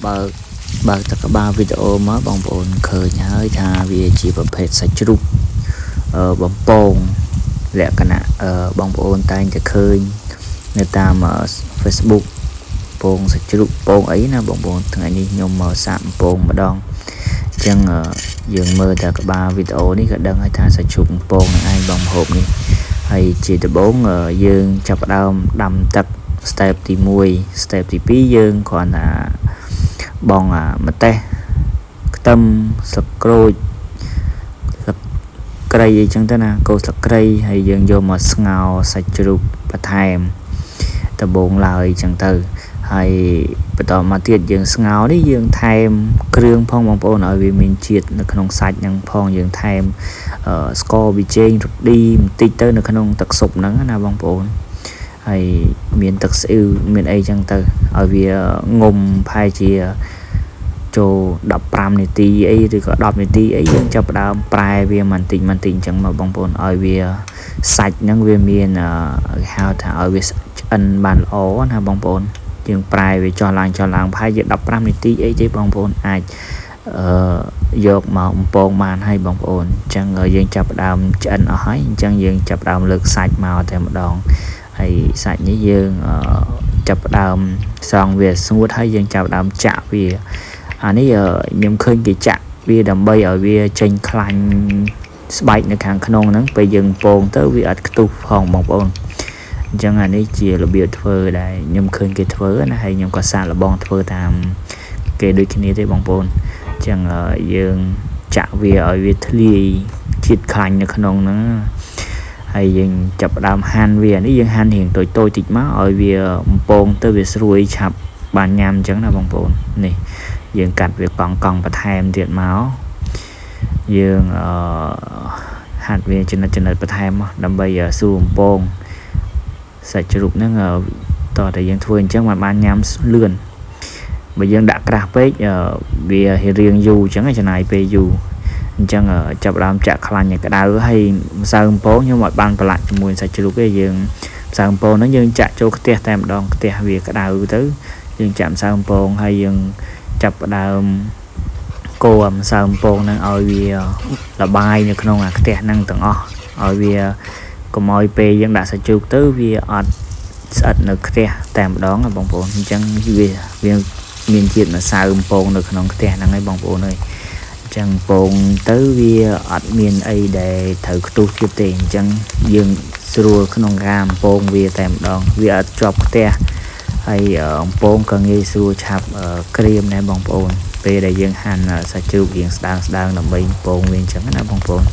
បើកបើកទឹកក្បាលវីដេអូមកបងប្អូនឃើញហើយថាវាជាប្រភេទសាច់ជ្រូកបំពងលក្ខណៈបងប្អូនតែងតែឃើញនៅតាម Facebook ពងសាច់ជ្រូកពងអីណាបងប្អូនថ្ងៃនេះខ្ញុំមកសាកបំពងម្ដងអញ្ចឹងយើងមើលតែក្បាលវីដេអូនេះក៏ដឹងហើយថាសាច់ជ្រូកបំពងនឹងឯងបងម្ហូបនេះហើយជាដំបូងយើងចាប់ផ្ដើមដាំទឹក step ទី1 step ទី2យើងគ្រាន់តែបងអាម្ទេសខ្ទឹមស្លឹកក្រូចស្លឹកគ្រៃអីចឹងទៅណាគោស្លឹកគ្រៃហើយយើងយកមកស្ងោរសាច់ជ្រូកបន្ថែមដំបូងឡើយចឹងទៅហើយបន្តមកទៀតយើងស្ងោរនេះយើងថែមគ្រឿងផងបងប្អូនឲ្យវាមានជាតិនៅក្នុងសាច់ហ្នឹងផងយើងថែមស្ករប៊ីចេងរឌីបន្តិចទៅនៅក្នុងទឹកស៊ុបហ្នឹងណាបងប្អូនហើយមានទឹកស្អ៊ូមានអីចឹងទៅឲ្យវាងុំប្រហែលជាចូល15នាទីអីឬក៏10នាទីអីយើងចាប់ផ្ដើមប្រែវាបន្តិចបន្តិចអញ្ចឹងមកបងប្អូនឲ្យវាសាច់ហ្នឹងវាមានគេហៅថាឲ្យវាឆ្អិនបានល្អណាបងប្អូនយើងប្រែវាចុះឡើងចុះឡើងប្រហែលជា15នាទីអីទេបងប្អូនអាចអឺយកមកបំពងបានហើយបងប្អូនអញ្ចឹងយើងចាប់ផ្ដើមឆ្អិនអស់ហើយអញ្ចឹងយើងចាប់ផ្ដើមលើកសាច់មកតែម្ដងហើយសាច់នេះយើងចាប់ផ្ដើមស្រង់វាស្ងួតហើយយើងចាប់ផ្ដើមចាក់វាអានេះខ្ញុំឃើញគេចាក់វាដើម្បីឲ្យវាចេញខ្លាញ់ស្បែកនៅខាងក្នុងហ្នឹងពេលយើងពងទៅវាអត់ខ្ទុះផងបងប្អូនអញ្ចឹងអានេះជារបៀបធ្វើដែលខ្ញុំឃើញគេធ្វើណាហើយខ្ញុំក៏សាកល្បងធ្វើតាមគេដូចគ្នាទេបងប្អូនអញ្ចឹងយើងចាក់វាឲ្យវាធ្លាយជាតិខ្លាញ់នៅក្នុងហ្នឹងហើយយើងចាប់ផ្ដើមហាន់វានេះយើងហាន់រៀងតូចតូចតិចមកឲ្យវាបំពងទៅវាស្រួយឆាប់បានញ៉ាំអញ្ចឹងណាបងប្អូននេះយើងកាត់វាកង់កង់បន្ថែមទៀតមកយើងអឺហាត់វាចំណិតចំណិតបន្ថែមមកដើម្បីស្រួលបំពងសាច់ជ្រូកហ្នឹងតោះតែយើងធ្វើអញ្ចឹងបានញ៉ាំលឿនបើយើងដាក់ក្រាស់ពេកវារៀងយូរអញ្ចឹងចំណាយពេលយូរអញ្ចឹងចាប់ដើមចាក់ខ្លាញ់ឲ្យក្តៅហើយម្សៅអំពងខ្ញុំអត់បានប្រឡាក់ជាមួយសាច់ជ្រូកទេយើងម្សៅអំពងហ្នឹងយើងចាក់ចូលខ្ទះតែម្ដងខ្ទះវាក្តៅទៅយើងចាក់ម្សៅអំពងហើយយើងចាប់ផ្ដើមកូរម្សៅអំពងហ្នឹងឲ្យវាលបាយនៅក្នុងអាខ្ទះហ្នឹងទាំងអស់ឲ្យវាកុំឲ្យពេលយើងដាក់សាច់ជ្រូកទៅវាអត់ស្អិតនៅខ្ទះតែម្ដងបងប្អូនអញ្ចឹងវាវាមានជាតិម្សៅអំពងនៅក្នុងខ្ទះហ្នឹងហើយបងប្អូនអើយអញ្ចឹងពងទៅវាអត់មានអីដែលត្រូវខ្ទុះទៀតទេអញ្ចឹងយើងស្រួលក្នុងការអំពងវាតែម្ដងវាអត់ជាប់ខ្ទះហើយអំពងក៏ងាយស្រួលឆាប់ក្រៀមដែរបងប្អូនពេលដែលយើងហាន់សាច់ជ្រូករៀងស្ដើងស្ដើងដើម្បីអំពងវាអញ្ចឹងណាបងប្អូន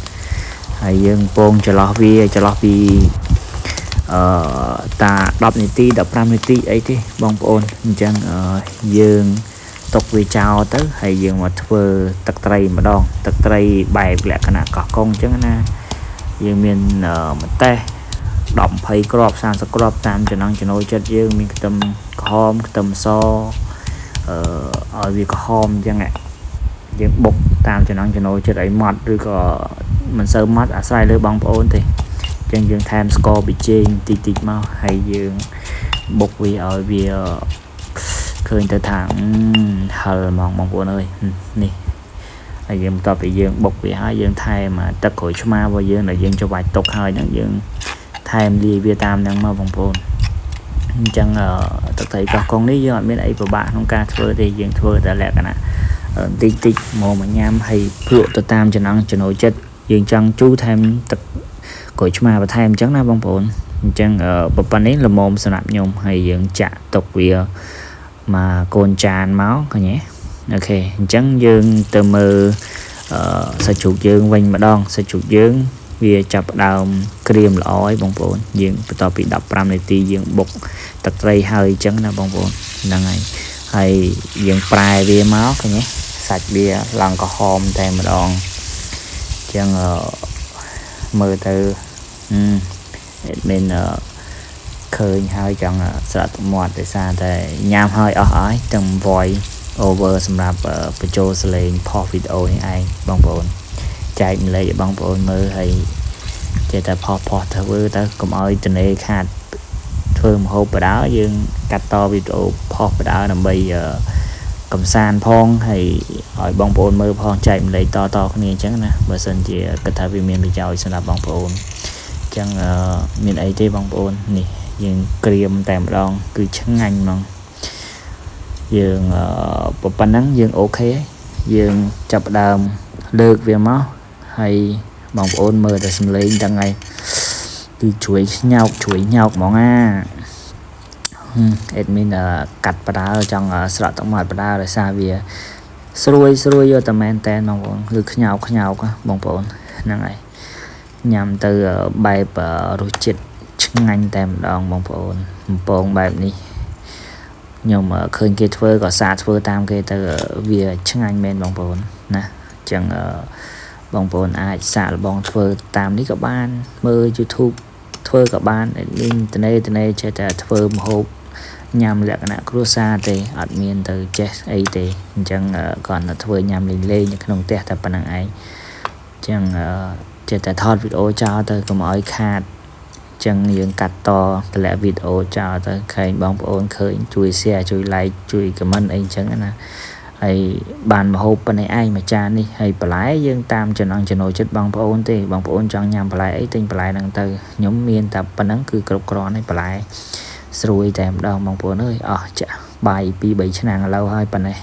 ហើយយើងពងចន្លោះវាចន្លោះពីអឺតា10នាទី15នាទីអីទេបងប្អូនអញ្ចឹងយើងទុកវាចោលទៅហើយយើងមកធ្វើទឹកត្រីម្ដងទឹកត្រីបែបលក្ខណៈកោះកុងអញ្ចឹងណាយើងមានម្ទេស10 20គ្រាប់30គ្រាប់តាមចំណង់ចំណូលចិត្តយើងមានខ្ទឹមក្រហមខ្ទឹមសអឺឲ្យវាក្រហមអញ្ចឹងយើងបុកតាមចំណង់ចំណូលចិត្តឲ្យម៉ត់ឬក៏មិនសូវម៉ត់អាស្រ័យលើបងប្អូនទេអញ្ចឹងយើងថែមស្ករប៊ីចេងតិចតិចមកហើយយើងបុកវាឲ្យវាឃើញទៅថាហឹលហ្មងបងប្អូនអើយនេះហើយយើងបន្ទាប់ពីយើងបុកវាហើយយើងថែមទឹកក្រូចឆ្មារបស់យើងដែលយើងច្របាច់ទុកហើយហ្នឹងយើងថែមលាយវាតាមហ្នឹងមកបងប្អូនអញ្ចឹងទឹកត្រីកោះកុងនេះយើងអត់មានអីពិបាកក្នុងការធ្វើទេយើងធ្វើតែលក្ខណៈតិចតិចមកមកញ៉ាំហើយភ្លក់ទៅតាមចំណង់ចំណូលចិត្តយើងចង់ជូរថែមទឹកក្រូចឆ្មាបន្ថែមអញ្ចឹងណាបងប្អូនអញ្ចឹងប៉ុណ្ណេះល្មមសម្រាប់ខ្ញុំហើយយើងចាក់ទុកវាមកកូនចានមកឃើញទេអូខេអញ្ចឹងយើងទៅមើលសាច់ជ្រូកយើងវិញម្ដងសាច់ជ្រូកយើងវាចាប់ផ្ដើមក្រៀមល្អហើយបងប្អូនយើងបន្ទាប់ពី15នាទីយើងបុកទឹកត្រីហើយអញ្ចឹងណាបងប្អូនហ្នឹងហើយហើយយើងប្រែវាមកឃើញទេសាច់វាឡើងក្រហមតែម្ដងអញ្ចឹងមើលទៅអត់មានឃើញហើយចង់ស្រាក់ទឹកមាត់ដោយសារតែញ៉ាំហើយអស់ហើយទាំង voice over សម្រាប់បញ្ចូលសលេងផុសវីដេអូនេះឯងបងប្អូនចែកម្លែកឲ្យបងប្អូនមើលហើយចេះតែផុសផុសធ្វើទៅកុំឲ្យតនេខាតធ្វើម្ហូបបដើយើងកាត់តវីដេអូផុសបដើដើម្បី កំសាន្តផងហើយឲ្យបងប្អូនមើលផងចែកម្លែកតតគ្នាអញ្ចឹងណាបើសិនជាគិតថាវាមានប្រយោជន៍សម្រាប់បងប្អូនអញ្ចឹងមានអីទេបងប្អូននេះយើងក្រៀមតែម្ដងគឺឆ្ងាញ់ហ្មងយើងប៉ុណ្ណឹងយើង OK យើងចាប់ផ្ដើមលើកវាមកហើយបងប្អូនមើលតែសំឡេងទាំងហើយគឺជួយញោកជួយញោកហ្មងអា admin កាត់បដាចង់ស្រក់ទឹកមាត់បដាដោយសារវាស្រួយស្រួយយកតែមែនតែនបងប្អូនគឺខ្ញោកខ្ញោកបងប្អូនហ្នឹងហើយញ៉ាំទៅបែបរសជាតិឆ្ងាញ់តែម្ដងបងប្អូនបំពងបែបនេះខ្ញុំឃើញគេធ្វើក៏សាកធ្វើតាមគេទៅវាឆ្ងាញ់មែនបងប្អូនណាអញ្ចឹងបងប្អូនអាចសាកល្បងធ្វើតាមនេះក៏បានមើល YouTube ធ្វើក៏បាន admin តនេតនេចេះតែធ្វើម្ហូបញ៉ាំលក្ខណៈគ្រួសារទេអត់មានទៅចេះអីទេអញ្ចឹងគ្រាន់តែធ្វើញ៉ាំលេងលេងនៅក្នុងផ្ទះតែប៉ុណ្្នឹងឯងអញ្ចឹងចេះតែថតវីដេអូចោលទៅកុំឲ្យខាតអញ្ចឹងយើងកាត់តតម្លាក់វីដេអូចោលទៅខែងបងប្អូនឃើញជួយ share ជួយ like ជួយ comment អីអញ្ចឹងណាហើយបានមហូបប៉ុណ្ណេះឯងមួយចាននេះហើយបន្លែយើងតាមចំណង់ចំណូលចិត្តបងប្អូនទេបងប្អូនចង់ញ៉ាំបន្លែអីទិញបន្លែហ្នឹងទៅខ្ញុំមានតែប៉ុណ្ណឹងគឺគ្រប់គ្រាន់ហើយបន្លែស្រួយតែម្ដងបងប្អូនអើយអស់ចាក់បាយ2 3ឆ្នាំឥឡូវហើយប៉ុណ្ណេះ។